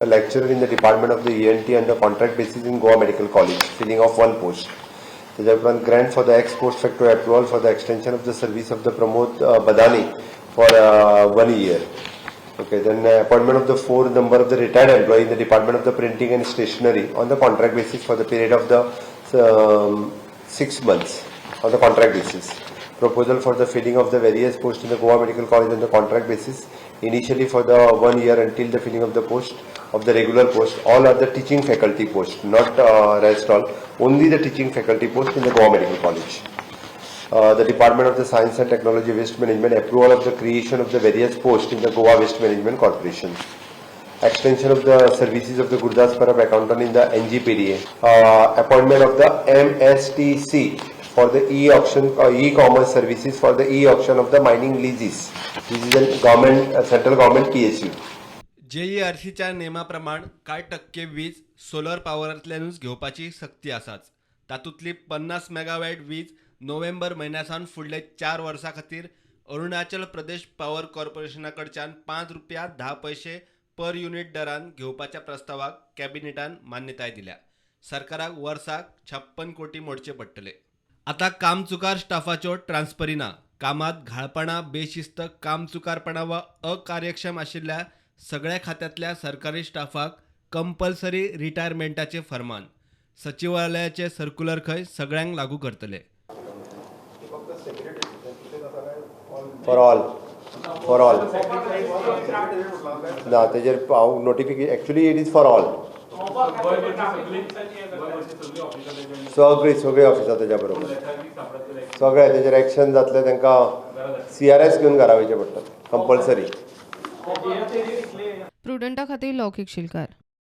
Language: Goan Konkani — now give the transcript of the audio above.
A lecturer in the department of the ENT under contract basis in Goa Medical College, filling of one post. तेज्या उपरांत grant for the ex post facto approval for the extension of the service of the Pramod Badani for one year. Okay, then appointment of the four number of the retired employee in the Department of the Printing and Stationery on the contract basis for the period of the 6 months on the contract basis. Proposal for the filling of the various posts in the Goa Medical College on the contract basis, initially for the one year until the filling of the post of the regular post. All are the teaching faculty post, not rest all. Only the teaching faculty post in the Goa Medical College. The Department of the Science and Technology Waste Management, approval of the creation of the various posts in the Goa Waste Management Corporation. Extension of the services of the Gurdas Parab, accountant in the NGPDA. Appointment of the MSTC for the e-auction, e-commerce services for the e-auction of the mining leases. This is a government, central government PSU. जेईआरसीच्या नेमाप्रमाण कांय टक्के वीज सोलर पावरांतल्यानूच घेवपाची सक्ती आसाच. तातूंतली 50 मेगावॅट वीज नोव्हेंबर म्हयन्या सावन फुडले 4 वर्सां खातीर अरुणाचल प्रदेश पॉवर कॉर्पोरेशना कडच्यान 5 रुपया 10 पयशे पर युनिट दरान घेवपाच्या प्रस्तावाक कॅबिनेटान मान्यताय दिल्या. सरकाराक वर्साक 56 कोटी मोडचे पडटले. आतां कामचुकार स्टाफाच्यो ट्रान्स्फरी ना. कामात घाळपणां, बेशिस्त, कामचुकारपणां वा अकार्यक्षम आशिल्ल्या सगळ्या खात्यांतल्या सरकारी स्टाफाक कंपल्सरी रिटायरमेंटाचें फर्मान. सचिवालयाचे सर्क्युलर खंय सगळ्यांक लागू करतले. For all, for all. ना, तेजेर हांव notification, actually it is for all. सगळीं सगळीं ऑफिसां तेज्या बरोबर सगळे तेजेर एक्शन जातलें. तांकां सीआरएस घेवन घरा वयचें पडटलें कंपल्सरी. प्रुडंटा खातीर लौकीक शिलकार.